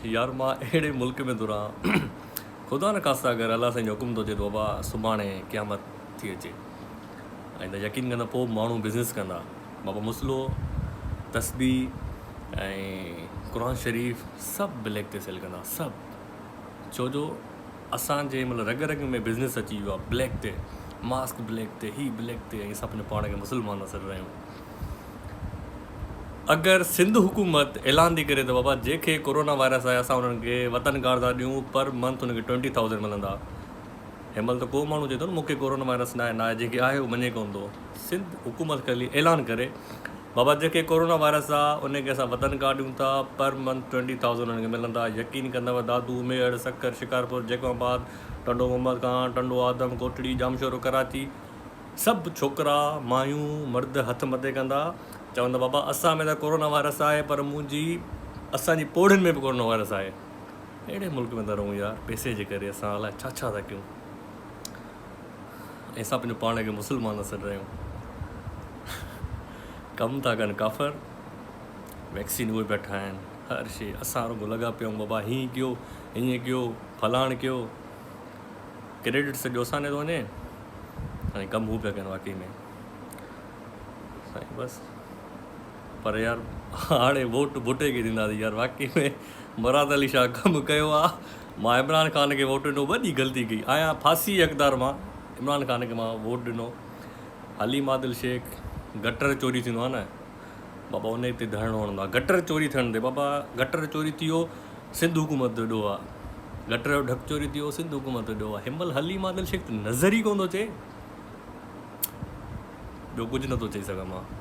يار مان اهڙي ملڪ ۾ ٿو رهان خدا نه خاصه اگر الله سائين جو حڪم ٿو اچي ته بابا سڀاڻي قيامت ٿي اچي ۽ ته يقين ڪندا پوء ماڻهو بزنس ڪندا بابا مصلو تسبيح ۽ قرآن شريف سڀ بليڪ تي سيل ڪندا سڀ ڇو جو اسان جي مطلب رڳ رڳ ۾ بزنس اچي ويو آهي بليڪ تي ماسڪ بليڪ تي هي بليڪ تي ۽ اسان پنهنجو پاڻ کي مسلمان ٿا سڏرايون اگر سنڌ حڪومت اعلان ٿي ڪري ته بابا جنهن کي ڪورونا وائرس آهي اسان انهن کي وطن ڪارڊ ٿا ڏيون پر منٿ انهن کي ٽوئنٽي ٿائوزنڊ ملندا هن مهل ته ڪو ماڻهو چئي ٿو نه مون کي ڪورونا وائرس ناهي ناهي جنهن کي آهي اهو مڃي ڪونه ٿو سنڌ حڪومت خالي اعلان ڪري بابا جنهن کي ڪورونا وائرس آهي ان کي اسان وطن ڪارڊ ڏيون ٿا پر منٿ ٽوئنٽي ٿائوزنڊ انهن کي ملندا يقين ڪندؤ دادو ميهڙ سکر شڪارپور جيڪب آباد ٽنڊو محمد خان ٽنڊو آدم ڪوٽڙي ڄامشورو ڪراچي سڀ ڇوڪرا، مايون، مرد هٿ مٿي ڪندا، چوندا بابا اسان ۾ ته ڪورونا وائرس آهي پر منهنجي اسان جي پوڙهين ۾ به ڪورونا وائرس آهي. اهڙي ملڪ ۾ ٿا رهون يار پئسي جي ڪري اسان الائي ڇا ڇا ٿا ڪيون ۽ اسان پنهنجو پاڻ کي مسلمان ٿا سڏرايون. ڪم ٿا ڪن ڪافر، ويڪسين اهي پيا ٺاهن، هر شي اسان رڳو لڳا پيا آهيون بابا هيئن ڪيو هيئن ڪيو فلاڻ ڪيو. ڪريڊٽ سڄو اسان ڏي ٿو وڃي ۽ ڪم هو پيا ڪن واقعي ۾ سائين بس پر يار هاڻي ووٽ ڀٽي کي ڏينداسين يار واقعي ۾ مراد علي شاهه ڪم ڪيو آ مان عمران خان کي ووٽ ڏنو وڏي غلطي ڪئي آيان ڦاسي جي حقدار مان عمران خان کي مان ووٽ ڏنو حليم عادل شيخ گٽر چوري ٿيندو آ نه بابا انهي تي ڌرڻو هڻندو آ گٽر چوري ٿيڻ تي بابا گٽر چوري ٿي ويو سنڌ حڪومت جو ڏوهه آ گٽر جو ڍڪ چوري ٿي ويو سنڌ حڪومت جو ڏوهه آ هن مهل حليم عادل شيخ ته نظر ئي ڪونه ٿو اچي ٻيو ڪجهه نٿو چئي سگهان مان.